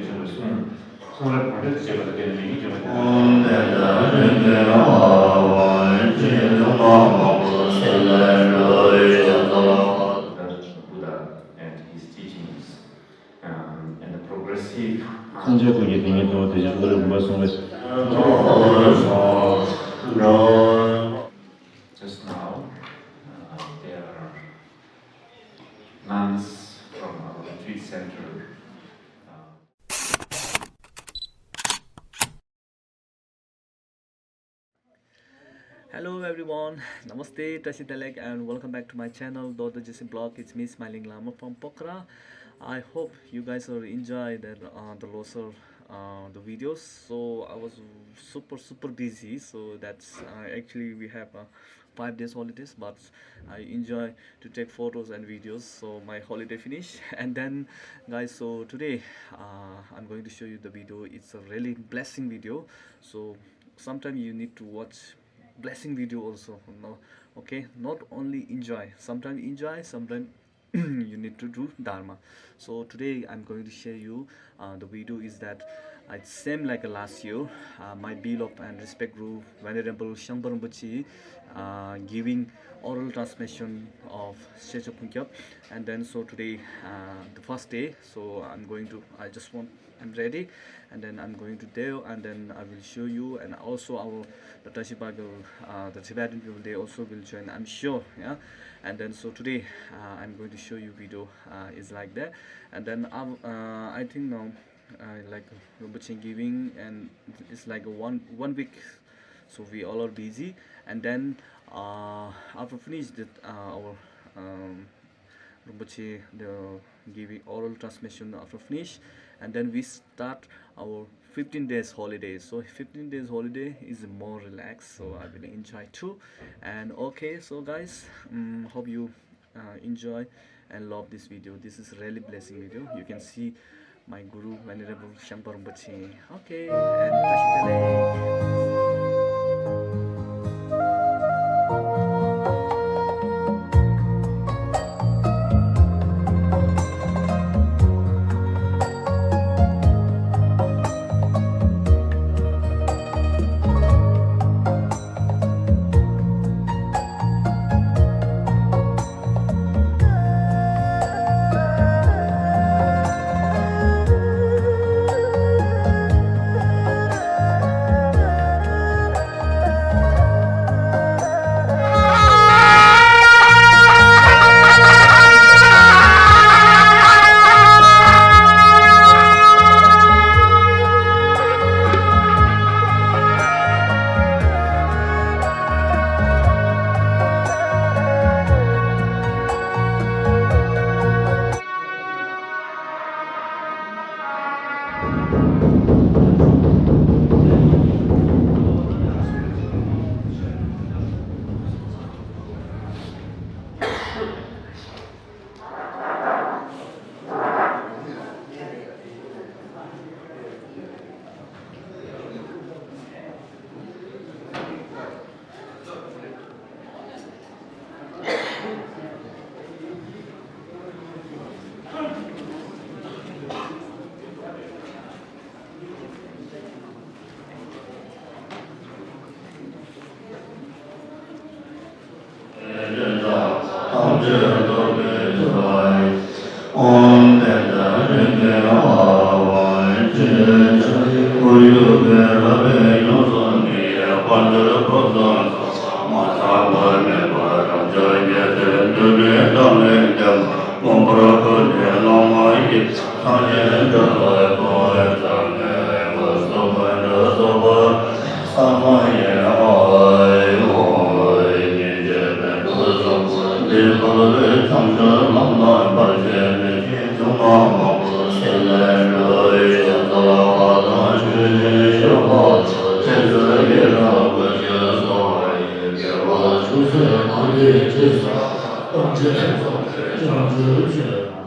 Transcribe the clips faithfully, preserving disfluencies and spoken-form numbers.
གསུང་གསུང་རབ་གོང་འཕེལ་དུ་བྱེད་པ་དང་ལྡན་པའི་ཉིད་ཀྱི་བ། Buddha and his teachings, um, and the progressive. སངས་རྒྱས་ཀུན་གྱི་དེ་ཉིད་དུ་དེ་བཞིན་གོ་རེ་བུམ་པ་གསུང་བས། Just now, uh, there are nuns from our retreat center. Uh, Hello everyone, Namaste, Tashi Dalek, and welcome back to my channel, Dodo Jesse Blog. It's me, Smiling Lama from Pokhara. I hope you guys are enjoy that, uh, the Losar, uh, the videos. So I was super, super busy, so that's, uh, actually we have, uh, five days holidays, but I enjoy to take photos and videos. So my holiday finish, and then, guys, so today, uh, I'm going to show you the video. It's a really blessing video. So sometimes you need to watch blessing video also, no? Okay, not only enjoy, sometimes enjoy, sometimes you need to do dharma. So today I'm going to share you, uh, the video is that it same like last year, uh, my beloved and respect guru Venerable Shangpa Rinpoche, uh, giving oral transmission of Shecho Phungkyap. And then so today, uh, the first day, so I'm going to, I just want I'm ready, and then I'm going to Dev, and then I will show you, and also our the Tashi Bagel, uh, the Tibetan people, they also will join, I'm sure, yeah. And then so today, uh, I'm going to show you video, uh, is like that, and then I, uh, I think now, uh, like Rinpoche giving, and it's like one one week, so we all are busy, and then, uh, after finish that, uh, our, um, Rinpoche, the giving oral transmission after finish, and then we start our fifteen days holiday. So fifteen days holiday is more relaxed, so I will enjoy too. And okay, so guys, um, hope you, uh, enjoy and love this video. This is really blessing video. You can see my guru, Venerable Shangpa Rinpoche. Okay, and Tashi Delek.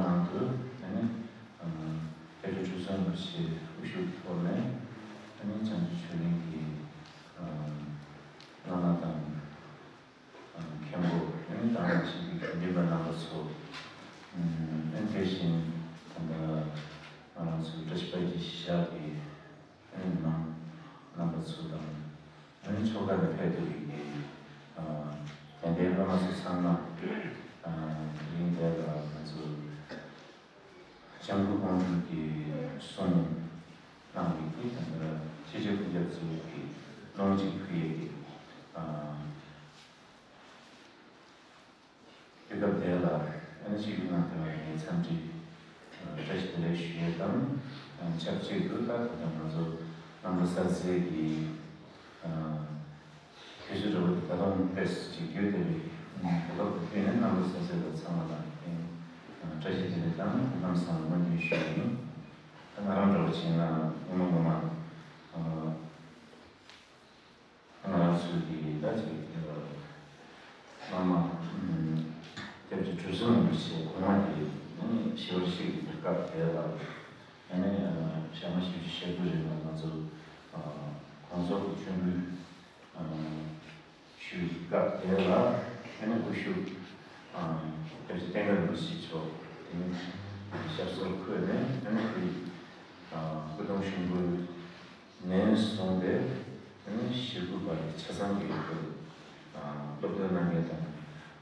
ནང་དུ་དེ་ནས་དཔལ་ལྡན་ཁྲི་སྲོང་རིན་པོ་ཆེའི་དབུ་བཞུགས་ཐོག་ནས་དེ་ནས་བྱང་ཆུབ་ཆོས་གླིང་གི་བླ་མ་དང་མཁན་པོ་དེ་ནས་དེ་ནས་ཆེད་དུ་དགེ་འདུན་པ་རྣམ་པ་ཚོ་དེ་བཞིན་ད་ལྟ་ང་རང་ཚོའི་བཀྲ་ཤིས་པ་རྒྱལ་ ཚོ་དང་། ཨ་ནི་ཕྱོགས་མཐའ་ནས་ཕེབས་ཐུབ་པའི་གི་ཨ་དད་ལྡན་སློབ་མ་ཚོ་ཚང་མ་ཨ་དེ་རིང་འདིར་ང་ཚོ་ལྕམ་སྐུ་དབང་ཕྱུག་གི་གསུང་གནང་བའི་གི་ད་ལྟ་སྤྱི་ཁྱབ་སྐུ་ཚབ་ཚོའི་གི་ལུང་གཅིག་ཕུལ་ཡས་ཀྱི་ཨ་དུས་སྐབས་དེ་ལ་ཨ་ནི་ཆིབས་བསྒྱུར་གནང་ཐུབ་པ་ཡིན་འཚམས་འདྲི་བཀྲ་ཤིས་བདེ་ལེགས་ཞུ་ཡས་དང་། ཆབས་ཅིག་ཏུ་ད་ད་ལྟ་ང་ཚོ་རྣམ་པ་གསར་བཙལ་གྱི་དུས་ཚོད་འདྲ་བོ་དེ་ད་དུང་དཔེ་ཅིག་ཡོད་དེ་རེད། གོ་སྐབས་དེ་བརྒྱུད་ནས་རྣམ་པ་གསར་བཙལ་པ་ཚང་མ་ལ་བཀྲ་ཤིས་བདེ་ལེགས་དང་སྐུ་ཁམས་བཟང་སྨོན་འདུན་ཞུ་ཡི་ཡིན། ད་ང་རང་འདྲ་བོ་བྱས་ན་སྔོན་མ་སྔོན་མ། ང་རང་ཚོའི་གི་ད་ཅིག་དེ་ལ་བླ་མ་སྐྱབས་རྗེ་གྲུབ་ཚོམ་རིན་པོ་ཆེ་གོང་མ་གི་ཞི་བར་གཤེགས་ཀྱི་སྐབས་དེ་ལ་ཨ་ནི་ཞག་མ་བཞི་བཅུ་ཞེ་དགུ་རིང་ལ་ང་ཚོ་གོང་ཚོགས་ཀྱི་མཆོད་འབུལ་ཞུ་བའི་སྐབས་དེ་ལ་ཨ་ནི་སྐུ་ཞབས་སྐྱབས་རྗེ་བསྟན་དགའ་རིན་པོ་ཆེ་མཆོག་དེ་ནི་ཞབས་སོར་འཁོད་ནས་ཨ་ནི་དེ་སྐུ་གདུང་ཞུགས་འབུལ། ནས་བཟུང་སྟེ་ཞེ་དགུ་བར་གྱི་ཆ་ཚང་གི་སློབ་སྟོན་གནང་མཁན་དང་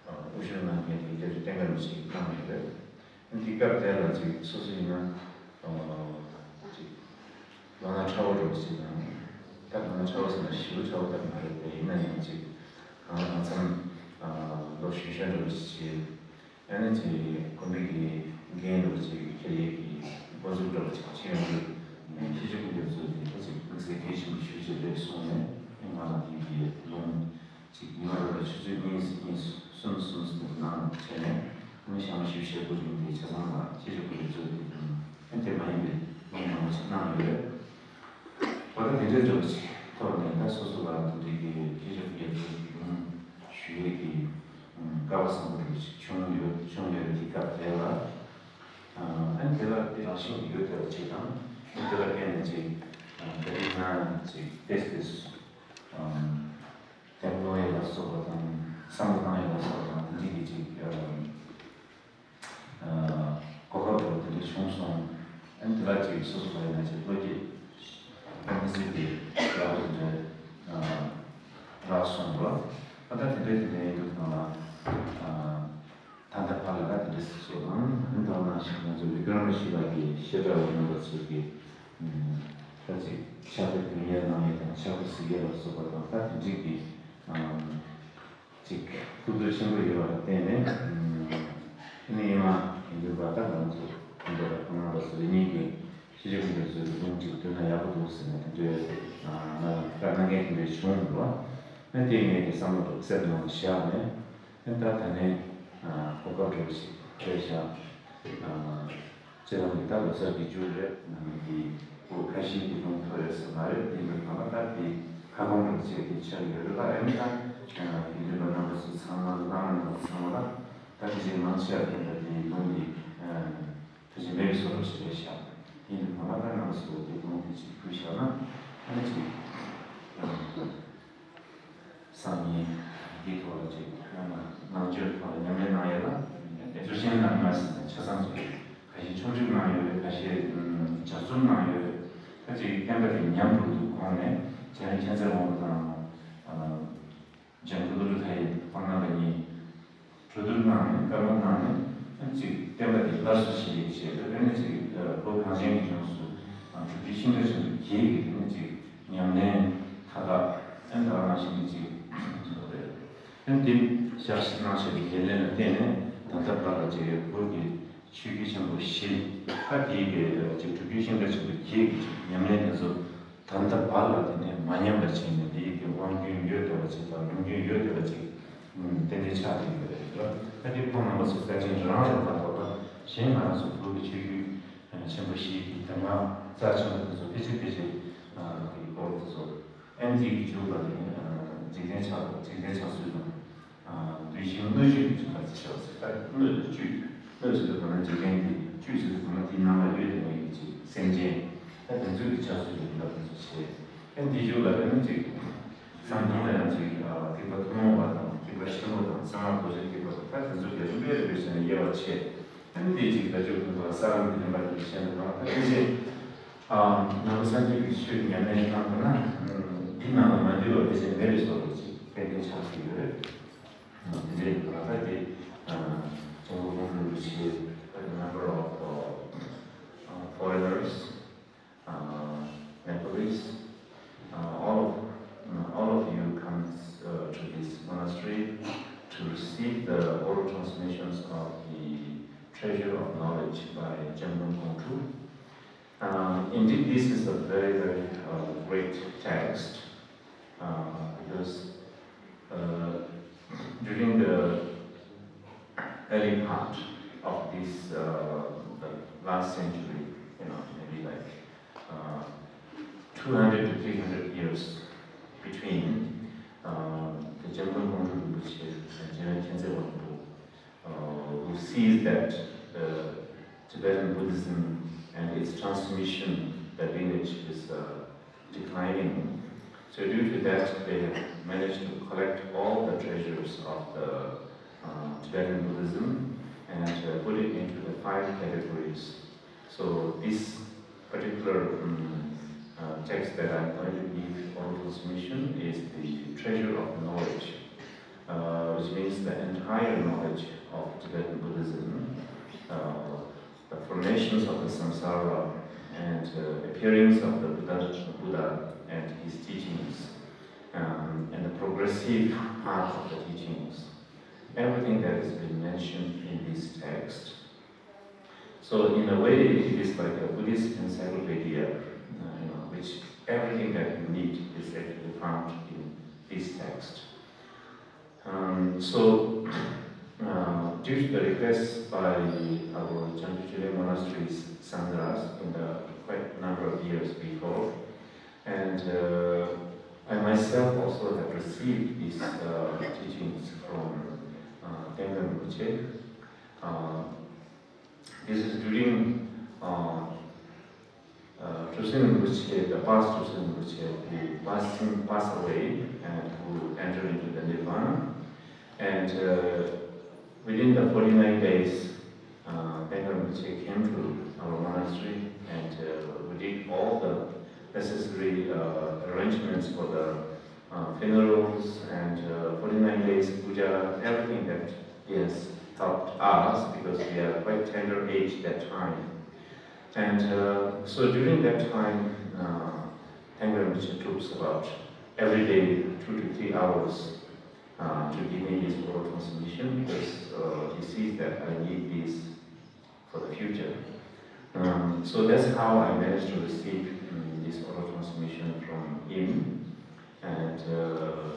དབུ་བཞུགས་གནང་མཁན་དེ་སྐྱབས་རྗེ་བསྟན་དགའ་རིན་པོ་ཆེ་གནང་ཡོད་རེད། འདི་སྐབས་དེ་ལ་ཅིག་སོ་སོ་ཡིན་ན་ཅིག་ལོ་ན་ཕྲ་བོ་འདྲ་བོ་ཞིག་དང་། ད་ལོ་ན་ཕྲ་བོ་ཟེར་ན་ཞེ་པོ་ཕྲ་བོ་ད་མ་རེད་དེ། ཡིན་ན་ཡང་ཅིག་གང་ལ་གང་འཚམ་ལོ་གཞོན་གཞོན་འདྲ་བོ་ཞིག་བྱས། ཨ་ནི་ཅིག་དགོན་པའི་གི་འགན་འདྲ་བོ་ཅིག་འཁྱེར་ཡས་ཀྱི་འགོ་འཛུགས་འདྲ་བོ་ཅིག་བྱེད་ཡོང་དུས། ཨ་ནི་སྤྱི་ཁྱབ་སྐུ་ཚབ་ཚོས་དེ་ད་ཅིག་དམིགས་བསལ་གལ་ཆེན་པོ་ཞེ་པོ་ཅིག་རེད་གསུངས་ནས། ཨ་ནི་ང་རང་དེ་གི་ལུང་ཅིག་ཉི་མ་རེ་ལ་ཆུ་ཚོད་གཉིས་གཉིས་གསུམ་གསུམ་ཙམ་གནང་བྱས་ནས། ཨ་ནི་ཞག་མ་བཞི་བཅུ་ཞེ་དགུ་རིང་དེ་ཆ་ཚང་ལ་སྤྱི་ཁྱབ་སྐུ་ཚབ་ཚོས་དེ་ཨ་ནི་དེ་མ་ཡིན་པའི་ལུང་མང་པོ་ཅིག་གནང་ཡོད་རེད། འོ་ད་དེ་འདྲའི་འདྲ་བོ་ཅིག་ཐོག་ནས་ད་སོ་སོ་ལ་དེ་འདྲའི་གི་སྤྱི་ཁྱབ་སྐུ་ཚབ་ཚོའི་གི་ལུང་ཞུ་ཡས་ཀྱི་སྐལ་བ་བཟང་པོ་འདྲ་བོ་ཅིག་བྱུང་ཡོད་བྱུང་ཡོད་རེད། དེ་སྐབས་དེ་ལ། ཨ་ནི་དེ་ལ་དེ་རང་བཞིན་གྱིས་ཡོད་བསྡད་པ་ཅིག་དང་། ཨ་ནི་དེ་ལ་བརྟེན་ནས་ཅིག་ཨ་ད་རིང་ང་ཅིག་ཏེས་ཏེས་ཨ་བསྟན་པ་སློབ་ཡས་ལ་སོགས་པ་དང་། བསམ་བློ་བཏང་ཡས་ལ་སོགས་པ་དང་། དེ་འདྲའི་གི་ཅིག་ཨ་ཨ་གོ་སྐབས་འདྲ་བོ་དེ་འདྲ་བྱུང་སོང་། ཨ་ནི་དེ་ལ་ཅིག་སོ་སོ་ལ་ཡིན་ན་ཅིག་བློ་སྐྱེད་ཨ་ནི་སེམས་ཀྱི་ཡག་པོ་དེ་འདྲ་ཨ་རག་སོང་འདུག་ཨ་ད་དེ་འདྲ་དེ་འདྲ་ཡིན་དུས་ང་ལ་ཨ། ད་ལྟ་བར་ལ་ད་དེ་འདྲ་ཞིག་དང་། ཨ་ནི་ད་ནང་བཞིན་ང་ཚོ་ལི་ཀིར་མ་ཤི་ལགས་ཀྱི་བཤད་གྲྭ་བའི་རྣམ་པ་ཚོས་ཀྱི་ད་ཅིག་ཕྱག་དཔེ་འདོན་ཡས་གནང་ཡས་དང་། ཕྱག་དཔེ་གཟིགས་ཡས་ལ་སོགས་པ་དང་། ད་དེ་འདྲའི་གི་ཅིག་ཐུགས་འདོད་ཆེན་པོ་ཡོད་པ་ལ་བརྟེན་ནས། ཨ་ནི་ཡིན་ན་དགེ་འདུན་པ་ད་ང་ཚོ་དགོན་པ་དང་ཁོང་རྣམ་པ་ཚོ་རེ་གཉིས་ཀྱི་སྤྱི་ཁྱབ་སྐུ་ཚབ་ཚོས་ཀྱི་ལུང་ཅིག་བཏོན་ན་ཡག་པོ་འདུག་ཟེར་ནས་དེ་འདྲའི་གནང་གནང་མཁན་དེ་འདྲ་བྱུང་འདུག་ཨ་ནི་དེ་ངས་ཀྱི་བསམ་བློ་གསེབ་ནང་དུ་བཞག་ནས། ཨ་ནི་ད་ད་ནས་གོ་སྐབས་འདྲ་བོ་ཞིག་སྤྲད་བཞག་ཨ་ཁྱེད་རང་གི་ད་ལོ་གསར་གྱི་མཇུག་རེད། ཨ་ནི་འདི་སྐུ་ཁ་ཤས་ཀྱི་ལུང་ཐོབ་ཡོད་ས་མ་རེད། དེ་འདྲ་གང་ལ་ད་དེ་ཁ་སྐོང་འདྲ་བོ་བྱས་ཏེ་ཆགས་ཡོད་རེད་ལ། ཨ་ནི་ད་དགེ་འདུན་པ་རྣམ་པ་ཚོ་ཚང་མ་ལ། བླ་མ་རྣམ་པ་ཚང་མ་ལ་ད་དེ་བཞིན་མང་ཆེ་བ་དེ་འདྲ་དེའི་ལུང་འདི་ཨ་ཕལ་ཆེར་མེད་པའི་བཟོ་འདྲ་ཞིག་རེད་ཤག་དེ་ཡིན་དུས་གང་ལ་ད་རྣམ་པ་ཚོ་དེ་ལུང་དེ་ཅིག་ཕུལ་བཞག་ན། ཨ་ནི་ཅིག་ཡང་སང་ཉིན་འདིའི་ཐོག་ལ་ཅིག་ནང་ཆོས་ཐོག་ལ་ཉམས་ལེན་གནང་ཡས་ལ་ཚུལ་ཆེན་གནང་ཡོད་ཟེར་ནས་ཆ་ཚང་ཅིག་ཁ་ཤས་ཕྱོགས་བསྒྲིགས་གནང་ཡོད་རེད། ཁ་ཤས་ལྗགས་རྩོམ་གནང་ཡོད་རེད། ད་ཅིག་བསྟན་པ་དེ་ཉམས་འགྲོ་དུས་གོང་ནས་རྗེ་རིན་ཆེན་ཚེ་དབང་པོ་དང་། ལྗང་གུ་ཀླུ་སྒྲུབ་མཐའ་ཡས་དཔལ་རྣམ་པ་གཉིས། གྲོས་བསྡུར་གནང་ནས། བཀའ་མོལ་གནང་ནས། ཨ་ནི་ཅིག་བསྟན་པ་འདི་སླར་གསོ་བྱེད་ཡས་ཆེད་དུ། ཨ་ནི་ཅིག་ལོ་གངས་ཅན་གྱི་ལྗོངས་སུ་སྒྲུབ་བརྒྱུད་ཤིང་རྟ་ཆེན་པོ་བརྒྱད་ཀྱི་ཨ་ནི་ཅིག་ཉམས་ལེན་མཐའ་དག་ཨ་ནི་ད་ག་ནང་བཞིན་གྱི་ཅིག་བཟོ་རེད། ཨ་ནི་འདི་བཞག་གནང་བྱས་པའི་འགན་ལེན་ལ་བརྟེན་ནས། ད་ལྟ་བར་ལ་ཅིག་བོད་ཀྱི་ཆོས་བརྒྱུད་ཆེན་པོ་བཞི། ཨ་དེའི་གི་ཅིག་སྒྲུབ་བརྒྱུད་ཤིང་རྟ་ཆེན་པོ་བརྒྱད་ཀྱི་ཉམས་ལེན་དེ་ཚོ་ད་ལྟ་བར་ལ་དེ་ནས་མ་ཉམས་པ་བྱས་ནས། དེའི་གི་དབང་སྐྱོན་ཡོད་བསྡད་པ་ཅིག་དང་ལུང་སྐྱོན་ཡོད་བསྡད་པ་ཅིག་ཏན་ཏན་ཆགས་བསྡད་ཡོད་རེད། ད་དེ་ཁོང་རྣམ་པ་ཚོ་བཀའ་དྲིན་རང་རེད་མ་གཏོགས། ད་གཞན་ང་རང་ཚོ་བོད་ཀྱི་ཆོས་བརྒྱུད་ཆེན་པོ་བཞིའི་གི་གདམས་ངག་རྩ་ཆེན་པོ་དེ་ཚོ་ཕལ་ཆེར་ཕལ་ཆེར་གི་སྐོར་དེ་ཚོ། ཨ་ནི་དེའི་གི་མཇུག་ལ་དེ་ནས་འཇིག་རྟེན་ཆགས། འཇིག་རྟེན་ཆགས་ཚུལ་དང་། ལུས་ཤིང་སྣོད་བཅུད་ཀྱི་ཚུལ་ཁ་ཚིག་བྱ་བ་ཟེར། ད་སྣོད་དང་བཅུད། སྣོད་ཟེར་དུས་གང་ལ་འཇིག་རྟེན་གྱི། བཅུད་ཟེར་དུས་གང་ལ་དེའི་ནང་ལ་ཡོད་པའི་ཅིག་སེམས་ཅན། ད་དེ་ཚོའི་གི་ཆགས་ཚུལ་གྱི་ལབ་དེ་ཚོ་བྱས། ཨ་ནི་དེའི་མཇུག་ལ་ཨ་ནི་ཅིག་བསམ་གཏན་ལ་ཡང་ཅིག་ཨ་ཐེག་པ་ཐུན་མོང་བ་དང་། ཐེག་པ་ཆེན་པོ་དང་། གསང་སྔགས་རྡོ་རྗེ་ཐེག་པ་དང་། ད་དེ་ཚོ་རྒྱ་ཆེན་པོའི་རིམ་པས་བྱས་ནས་དབྱེ་བ་ཕྱེ། ཨ་ནི་དེའི་ཅིག་བདག་སྐྱོབ་ཀུན་ཏུ་ས་ལམ་གྱི་བདེན་པ་དེ་བཤད་པ་དང་། ད་དེ་བཞིན་ཨ་ནང་པ་སངས་རྒྱས་ཀྱི་ཆོས་ཉམས་ལེན་གནང་དགོས་ན། དེའི་ནང་ལ་མ་འདུས་པ་ཕལ་ཆེར་མེད་པའི་བཟོ་འདྲ་ཅིག་དཔེ་སྟོན་ཆགས་ཀྱི་ཡོད་རེད། དེ་འདྲའི་ལ་ད་དེ་ཇོ་མོ་ཀོང་སྤྲུལ་རིན་པོ་ཆེ། A number of uh, uh, foreigners, uh, Nepalese, uh, all of uh, all of you comes uh, to this monastery to receive the oral transmissions of the treasure of knowledge by Jamgon Kongtru. Uh, indeed, this is a very, very uh, great text uh, because uh, during the early part of this uh, the last century, you know, maybe like uh, two hundred to three hundred years between uh, the Jamgon Kongtru Rinpoche and Jigme Khyentse Wangpo uh, who sees that uh, Tibetan Buddhism and its transmission, the lineage is uh, declining. So due to that, they have managed to collect all the treasures of the uh, Tibetan Buddhism and uh, put it into the five categories. So this particular um, uh, text that I'm going to give oral transmission is the treasure of knowledge, uh, which means the entire knowledge of Tibetan Buddhism, uh, the formations of the samsara and uh, appearance of the Buddha, Buddha and his teachings, um, and the progressive path of the teachings. Everything that has been mentioned in this text. So in a way, it is like a Buddhist encyclopedia, uh, you know, which everything that you need is actually found in this text. Um, so, uh, due to the request by our Jamgyalchwe Monastery's Sanghas in the quite number of years before, and uh, I myself also have received these uh, teachings from uh, Tengden Rinpoche. Uh, this is during uh, uh, Chosen Rinpoche, the past Chosen Rinpoche, who passed, passed away and who entered into the Nirvana. And uh, within the forty-nine days, uh, Tengden Rinpoche came to our monastery and uh, we did all the necessary uh, arrangements for the uh, funerals and uh, forty-nine days puja, everything that he has helped us because we are quite tender age that time. And uh, so during that time, uh, Tengden Rinpoche took about every day two to three hours uh, to give me this oral transmission because uh, he sees that I need this for the future. Um, so that's how I managed to receive um, this oral transmission from him. And uh,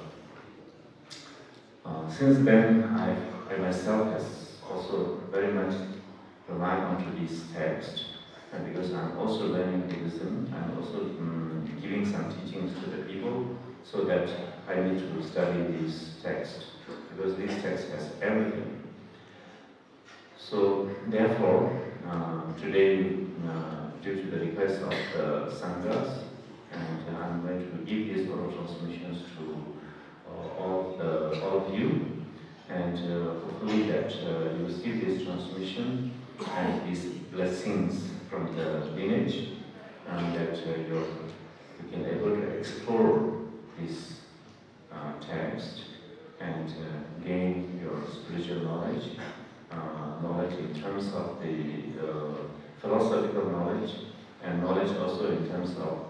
uh, since then, I, I myself has also very much rely onto this text, and because I'm also learning Buddhism, I'm also um, giving some teachings to the people so that I need to study this text because this text has everything. So therefore, uh, today, uh, due to the request of the Sanghas, and I'm going to give these oral transmissions to uh, all, the, all of you, and uh, hopefully that uh, you receive this transmission and these blessings from the lineage, and that uh, you're, you can able to explore this uh, text and uh, gain your spiritual knowledge, uh, knowledge in terms of the uh, philosophical knowledge, and knowledge also in terms of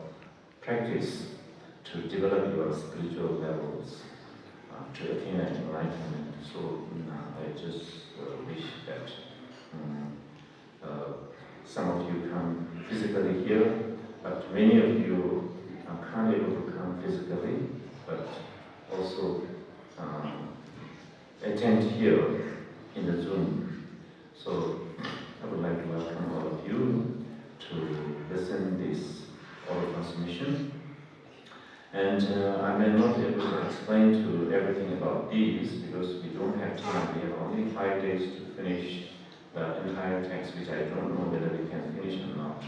practice to develop your spiritual levels uh, to attain enlightenment. So mm, I just uh, wish that mm, uh, some of you come physically here, but many of you uh, can't able to come physically, but also um, attend here in the Zoom. So I would like to welcome all of you to listen this oral transmission. And uh, I may not be able to explain to everything about these because we don't have time. We have only five days to finish the entire text, which I don't know whether we can finish or not.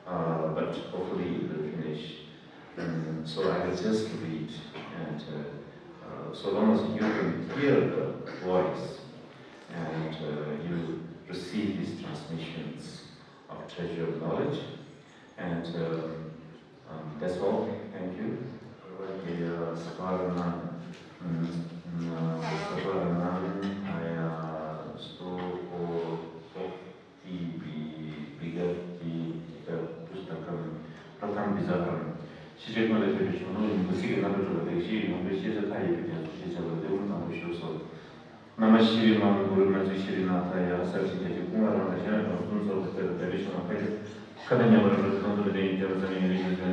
Uh, but hopefully we will finish. And so I will just read. And uh, uh, so long as you can hear the voice and uh, you receive these transmissions of treasure of knowledge. And uh, um, that's all. Thank you. ཡ་སྤར་ན་སྤར་ན་ཡ་སྟོ་ཀོ་ཏོ་ཏི་བི་བི་ག་ཏི་ཏ་པུས་ཏ་ཀམ་པྲ་ཐམ་བི་ཛ་ཀམ། ཤེས་བྱའི་ཀུན་ལས་ཐོས་པའི་གཞུང་ལུགས་ཡིན་པ་ཚིག་གི་རྣམ་པར་གྲུབ་པ་དེ་ཤེས་ཡོན་པའི་ཤེས་བྱ་མཐའ་ཡས་པའི་རྒྱ་མཚོ་ཞེས་བྱ་བ་ལེའུ་དང་པོ་ཞུས་སོ། ན་མ་ཤྲི་མ་གུ་རུ་མ་ཚུ་ཤྲི་ན་ཐ་ཡ་ས་ཅི་ཏ་ཅི་ཀུ་མ་ར་ན་ཤ་ན་ཀྲོང་གསུམ་ཚོགས་པ་སྟེ་ར་ཏ་རི་ཤ་མ་ཁ་ཡ་ཁ་ཏ་ཉ་མ་ར་ཏ་ཚང་ཚོ་ཏེ་ཡི་ཏེ་ར་ས་ནི་ཡ་རི་ཤ་ཟེ་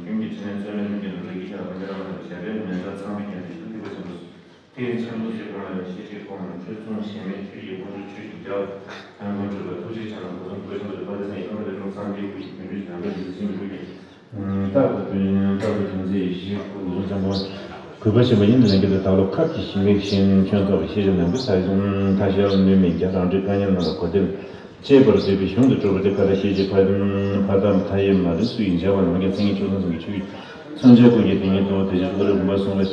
ཁྱུང་གི་ཕྲིན་ལས་རྩོད་མེད་ལྷུན་གྱིས་གྲུབ་རིགས་ཀྱི་ཤ་ལ་པཎ་ཆེན་རིན་པོ་ཆེ་རེ་མེ་ད་ཚང་མི་ཀྱང་རིགས་ཐུགས་ཐིགས་པ་ཆེན་པོ་ཐེག་ཆེན་པོ་ཞེས་གོང་ལ་ཡང་ཤེས་བྱའི་ཁོང་ལ་ཆོས་མཚུངས་གཞན་མེད་ཆོས་ཀྱི་དབང་ཕྱུག་ཆོས་ཀྱི་རྒྱལ་བ་ཡང་དགོན་གྲུབ་པ་ཐུགས་རྗེ་ཆེན་ལ་གོ་གསུམ་གོ་ཆེན་པོ་དེ་ཕ་ཚེ་ཡི་ཀུན་ཏུ་ཀྲུང་ཚང་གི་སྐུ་ཡི་དོན་སྤྲུལ་ཡང་འདྲ་ཡིན་ཟིན་སྐུ་ཡི། རྟག་ཏུ་དོན་རྟག་ཏུ་དོན་མཛད་ཡེ་ཤེས་སྐུ་གོ་གསུམ་ཆེན་པོ། གུས་པ་ཆེན་པོ་ཡིན་ལས་ཀྱི་ད་ལོ་ཁབ་ཀྱི་ཞིང་ལེགས་ཤིང་ཁྱོད་ཚོགས་པའི་ཤེས་བྱ་ནམ་གྱི་ཐ་ཡོང་ཐ་ཤལ་ནུས་མེད་རྒྱ་རང་འདྲའི་དཀའ་ཉམས་རྣམས་ལ་གོ་བདེར་གཅེས་པར་འདོད་པའི་གཞུང་དུ་གྲུབ་པ་དེ་ཁ་ད་ཤེས་བྱེད་ཕ་ཕ་དམ་མཐའ་ཡས་མ་རིག་སུ་ཡིས་འཇལ་བ་ནམ་མཁའི་མཚན་ཉིད་ཆོས་སེམས་གསུམ་གྱི་ཆོས་ཀྱི་མཚོན་བྱ་ཀུན་གྱི་དེ་ཉིད་དོ། དེ་བཞིན་ལྷ་རུ་བུམ་པ་གསུང་བའི་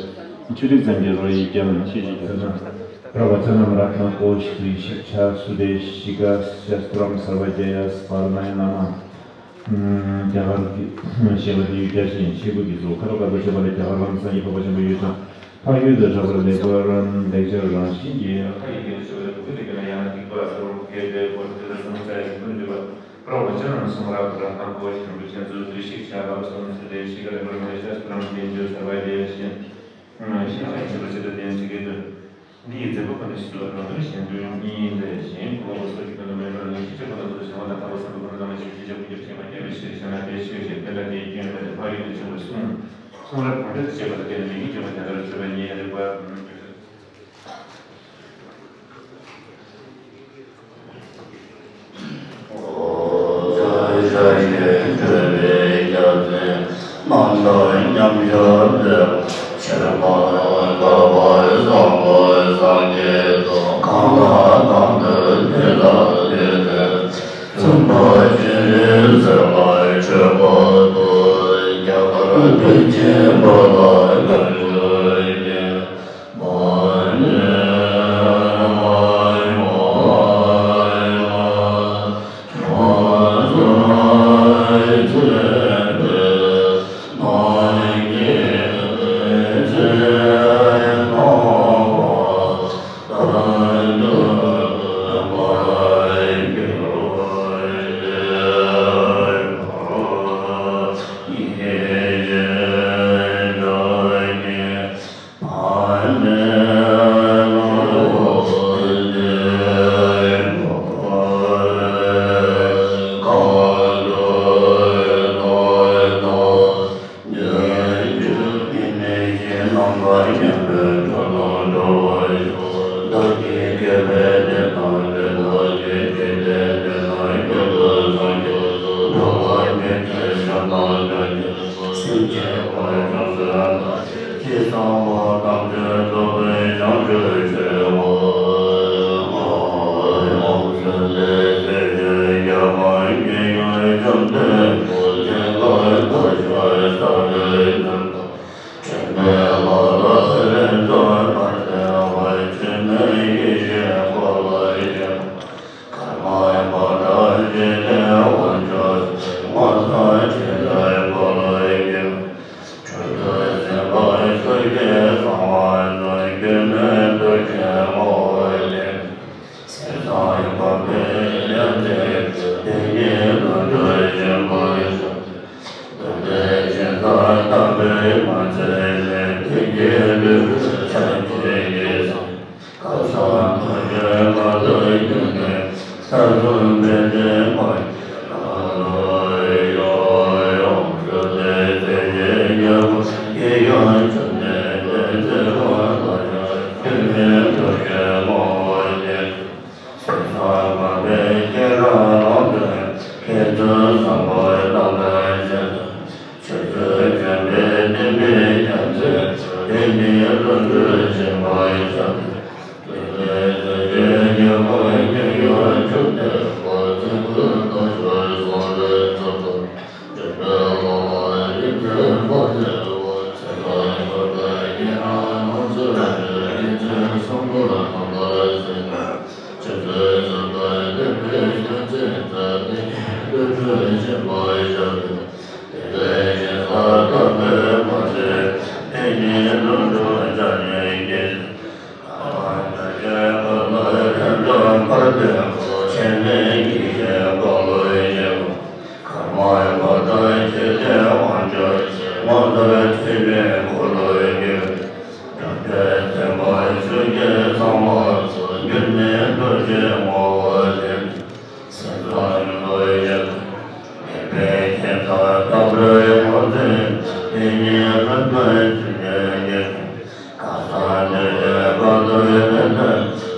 ཆོས་རིག་ཙམ་གྱི་རོ་ཡི་རྒྱན་ཤེས་བྱེད་ཀྱི་ཚུལ་ན། ར་བ་ཙ་ན་མ་ར་ཏ་ན་ཀོ་ཤི་ཏུ་ཤིག་ཆ་སུ་དེ་ཤི་ཀ་ཤ་སྟྲམ་སར་བ་རྒྱ་ཡ་སྤར་ན་ཡ་ན་མ། རྒྱ་གར་གྱི་ཞེས་པ་དེ་ཡུལ་རྒྱ་ཆེན་ཆེ་དགུ་གི་གཙོ་ཁ་རོ་ཀ་ཏོ་ཞེས་པ་ལ་རྒྱ་གར་ལམ་སངས་རྒྱས་འཕགས་པ་ཆེན་པོ་ཡུལ་དང་འཕགས་ཡུལ་དུ་གྲགས་པར་ལེགས་པར་ལེགས་སྦྱར་རང་བཞིན་གྱི་ཁ་ཡི་གེ་ཞེས་པ་ལ་བུ་གུ་དེ་གི་ན་ཡང་ན་ཐིག་པ་ས་རུ་ཁེ་ཏེ་པོ་ཏི་ཏི་སམ་ས་ཡི་ཀུན་འདུས་པ་པྲ་བ་ཅ་ན་སུ་མ་ར་པུ་ར་ཏམ་པོ་ཞིག་རིན་པོ་ཆེ་ཚུལ་དུ་ཤིག་ཆ་ལ་སོ་མི་སི་ཏེ་ཤི་ཀ་རི་པར་མི་ཤ་སུ་རམ་ཏེན་ཇོ་སར་བ་རྒྱ་ཡ་ཤེས། ཤེས་བྱ་ཆེན་པོ་ཆེ་ཏུ་ལྡན་ཅིག་གི་དོན། འདི་ཡི་མཛད་པ་ཀུན་ནས་ཤིན་ཏུ་རང་དོན་གཞན་དོན་གཉིས་ལས་གཞན་གོ་བ་སོགས་ཀྱི་དོན་དུ་མེད་པར་ནི་ཤེས་བྱ་ཀུན་ལ་ཐུགས་སུ་བྱ་བ་དང་ལྟ་བ་སེམས་པ་ཀུན་ནས་བླ་མ་ཞིག་ཤེས་བྱ་ཀུན་གྱི་ཕྱེ་མ་སྐྱེ་བའི་ཕྱིར་བྱས་ན་དེ་ཤེས་བྱེད་དེ་ལ་དེའི་སྐྱོན་མེད་དེ་འཕགས་ཡུལ་དུ་ཕྱིན་པའི་གསུང་གསུང་རབ་གོང་འགྲེལ་དུ་བྱས་པ་ལ་བརྟེན་ནས་མིང་གིས་བརྗོད་པ་དེ་ལྟར་བརྗོད་པ་ཉིད་རིགས་པ།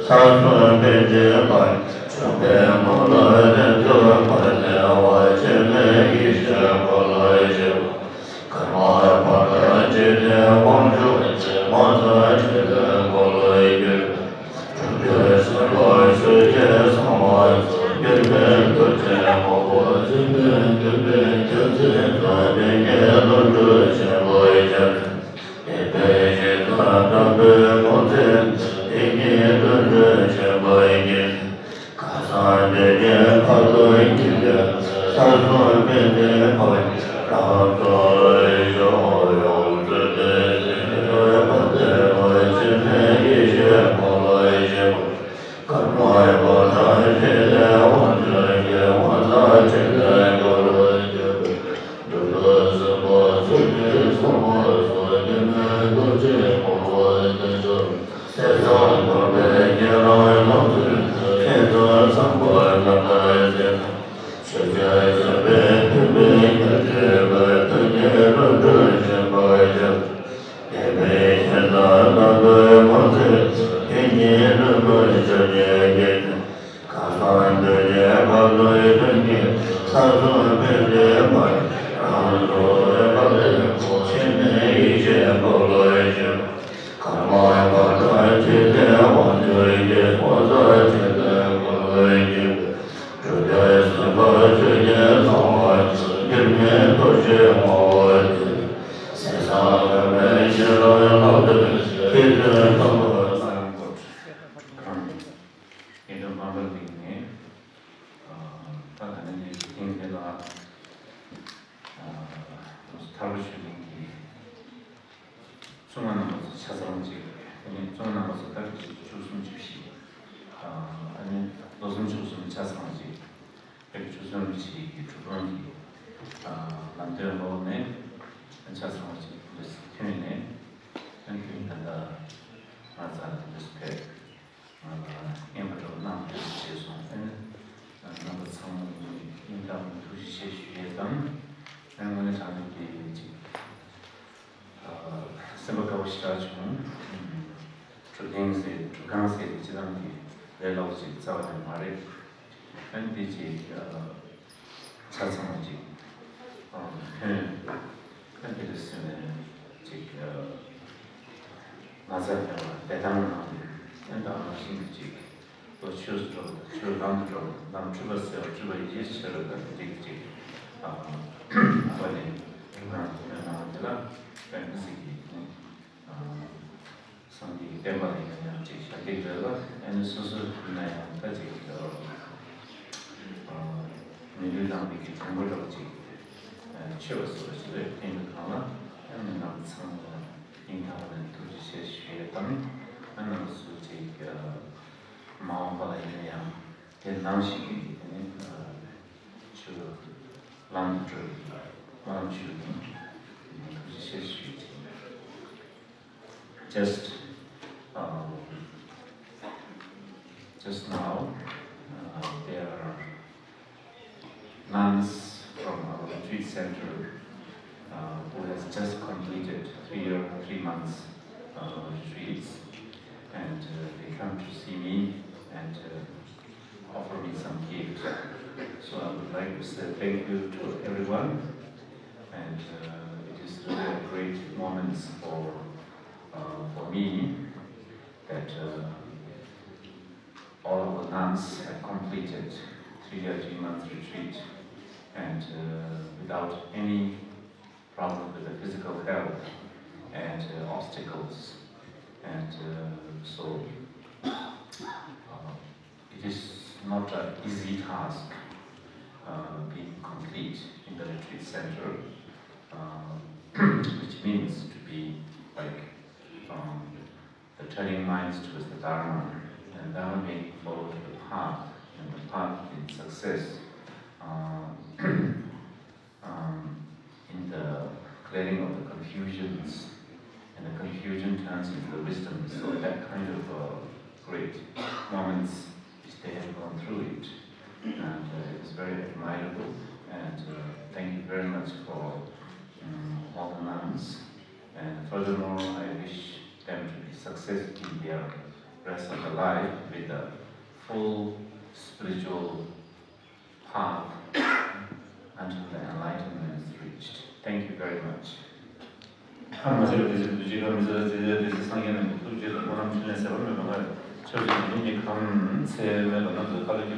ཚར་གསུམ་པའི་རྗེས་མ་བྱོན་པའི་མོ་ལ་རེ་འདོད་པ་བདེ་བ་ཆེན་པོའི་ཡེ་ཤེས་སྐོར་ལ་བཤད་པ། ཀརྨ་པ་ཏྲ་ཙི་ཏའི་དབང་ཕྱུག་ཆེན་མོ་ཚར་ཆེན་པོའི་སྐོར་ལ་བཤད་པ། སྒྲུབ་པའི་སེམས་དཔའ་ཆོས་ཀྱི་ཚོགས་མ་གསུམ། འགྱུར་མེད་རྡོ་རྗེ་དབང་པོ་ཆེན་པོའི་འགྱུར་མེད་རྒྱལ་མཚན་དང་། པཎ་ཉིད་བློ་གྲོས་ཆེན་པོའི་ཞབས་རྗེས། དེ་ཕན་ཞིང་ཐང་དམ་པའི་སྐུ་ཚེ། དེ་ཉིད་དུ་འགྲོ་ཆེན་པོ་ཡིན། ཁ་སང་དེ་ཉིད་ཕ་རོལ་ཕྱིན་པའི། ས་གསུམ་པའི་དེ་ཕ་རང་སོར་ཞོག་ཡོངས་སུ་དེ་སྲིད་ཡོད་པ་དེ་བ་ཆེན་པོའི་ཡེ་ཤེས་སྐོར་ལ་བཤད་པ། ཀརྨ་པ་ཏྲ་ཙི་ཏའི་དབང་ཕྱུག་ཆེན་མོ་ཚར་ཆེན་པོའི་སྐོར་ལ་བཤད་པ། སྒྲུབ་པའི་སེམས་དཔའ་ཆོས་ཀྱི་ཚོགས་མ་གསུམ། འགྱུར་མེད་རྡོ་རྗེ་དབང་པོ་ཆེན་པོའི་ཞབས་རྗེས། ཟས་གཙང་འཁོར་བའི་ཉེ་རང་ལམ་མཛོད། མཁས་བཙུན་ཚངས་པ་རྣམ་དག་ཅན། ཆོས་རྒྱལ་བྱམས་པའི་སྤྲུལ་པའི་ཉེར་སྤྲུལ་པ། དོན་གཉེར་བློ་གྲོས་ཆེན་པོའི་ཞབས། དེ་ཕན་ཞིང་ཐང་དམ་པའི་སྐུ་ཚེ། དེ་ཉིད་དུ་འགྲོ་ཆེན་པོའི་ཞབས་རྗེས། ཁ་སང་དོན་གཉེར་ཕ་རོལ་ཕྱིན་པའི། ས་གསུམ་པའི་དེ་ཕ་རང་སོར་ཡོད་པ་དེ་བ་ཆེན་པོའི་ཡེ་ཤེས་སྐོར་ལ་བཤད་པ། ཀརྨ་པ་ཏྲ་ཙི་ཏའི་དབང་ཕྱུག་ཆེན་མོ་ཚར་ཆེན་པོའི་སྐོར་ལ་བཤད་པ། སྒྲུབ་པའི་སེམས་དཔའ་ཆོས་ཀྱི་ཚོགས་མ་གསུམ། འགྱུར་མེད་རྡོ་རྗེ་དབང་པོ་ཆེན་པོའི་ཞབས་རྗེས། ཟས་གཙང་འཁོར་བའི་ཉེ་རང་ལམ་མཛོད། མཁས་བཙུན་ཚངས་པ་རྣམ་དག་ཅན། ངེད་ཀྱི་དམངས་པ་གླིང་ནས། ད་ད་ནི་ངས་ཐེངས་འདི་ལ་ཐར་པ་ཆོས་གླིང་གི་གཙུག་ལག་རྣམ་པ་ཚོ་ཆ་ཚང་གཅིག། དེ་ནས་གཙུག་ལག་རྣམ་པ་ཚོ་ད་བརྒྱད་ཅུ་གྱ་གསུམ་བཅུ་བཞི། ཨ་ནི་ལོ་གསུམ་བཅུ་གསུམ་ཆ་ཚང་གཅིག། བརྒྱད་ཅུ་གྱ་གསུམ་རིན་པོ་ཆེ་གི་གྲུབ་དབང་གི་ལམ་སྟོན་འོག་ནས་ཆ་ཚང་གཅིག་འདུག་ཐོན་ནས། ཨ་ནི་ད་ལྟ་ང་ཚང་འདུག་ཕེབས། ང་ལ་རྔན་པ་འདྲ་བོ་གནང་ཐུབ་ཅེས་གསུངས། ཨ་ནི་རྣམ་པ་ཚང་མ་གཉིས་སྙིང་ཐག་པ་ནས་ཐུགས་རྗེ་ཆེ་ཞུ་ཡས་དང་། ཨ་ནི་དངོས་གནས་དྲང་གནས་ཀྱི་ཅིག་ཨ་སེམས་པ་དགའ་བོ་ཞེ་དྲག་བྱུང་། ཨ་གྲུབ་ཐང་ཟེར་གྲུབ་ཐང་ཟེར་དེ་སྤྱིར་བཏང་གི་ལས་སླ་པོ་ཅིག་རྩ་བ་ནས་མ་རེད། ཨ་ནི་དེ་ཅིག་ཨ་ཆ་ཚང་བ་ཅིག་ཨ་ཐོན། ཨ་ནི་དེ་འདྲ་སེམས་ནས་ཅིག་ཨ་ན་ཚ་མེད་པར་བདེ་ཐང་ངང་ནས། ཨ་ནི་ད་ག་ནང་བཞིན་གྱི་ཅིག་ལོ་ཆོས་སུ་འགྲོ། ཆོས་ལམ་དུ་འགྲོ། ལམ་འཁྲུལ་པ་སེལ་བ། འཁྲུལ་པ་ཡེ་ཤེས་ཆེ་རུ་དང་དེ་འདྲའི་ཅིག་ཨ་ཨ་ཕ་ནས་ཁྱེད་རང་ཐུགས་སྨོན་གནང་བ་དེ་ལ་དཔེ་མི་སྲིད་ཀྱི་ཨ་སངས་རྒྱས་ཀྱི་བསྟན་པ་ལ་ཡང་ཡང་ཅིག་ཞབས་འདེགས་རེད་ལ། ཨ་ནི་སོ་སོ་ཡིན་ན་ཡང་ད་ཅིག་ཨ་མི་ལུས་བླངས་པའི་གི་གྲུང་པོ་འདྲ་བོ་ཅིག་ཨ་ཆོད་པ་བཟོ་བ་ཞིག་རེད། དེ་འདྲ་གང་ལ་ཨ་ནི་ང་ཚང་མ་སྙིང་ཐག་པ་ནས་ཐུགས་རྗེ་ཆེ་ཞུ་ཡས་དང་། ཨ་ནི་སུ་ཅིག་ཨ་མ་འོངས་པ་ལ་ཡིན་ན་ཡང་དེ་ནང་བཞིན་གྱི་དེ་ནི་ཨ་ཆོས་ལམ་དུ་འགྲོ་བའི་སྨོན་ལམ་ཞུ་ཡས་དང་། ཐུགས་རྗེ་ཆེ་ཞུ་ཡས་ཅིག Just, um, just now, uh, there are nuns from our retreat center, uh, who has just completed three year, three months, uh, retreats, and, uh, they come to see me and, uh, offer me some gift. So I would like to say thank you to everyone, and, uh, it is really a great moment for, uh, for me that, uh, all our nuns have completed three-year, three-month retreat, and, uh, without any problem with the physical health and, uh, obstacles. And, uh, so, uh, it is not an easy task, uh, being complete in the retreat center, uh, which means to be, like, um, the turning minds towards the Dharma, and Dharma being followed to the path, and the path in success, uh, um, in the clearing of the confusions, and the confusion turns into the wisdom. So that kind of, uh, great moments which they have gone through it, and, uh, it is very admirable. And, uh, thank you very much for, um, all the nuns. And furthermore, I wish them to be success in their rest of the life with a full spiritual path until the enlightenment is reached. Thank you very much. ཁམས་མ་ཟད་པའི་དེ་ཚེ་བདུད་རྩི། ཁམས་མི་ཟད་པའི་དེ་ཚེ་སངས་རྒྱས་རྣམས་ཀྱི་ཐུགས་རྗེ་དང་། སྨོན་ལམ་ཕྲིན་ལས་ཟད་པ་མེད་པ་ལྔ་ཡི་ཆར་ཆུ་དང་ལྡན་གྱི་ཁམས་ཚད་མེད་པ་རྣམས་སུ་ཁ་ལོ་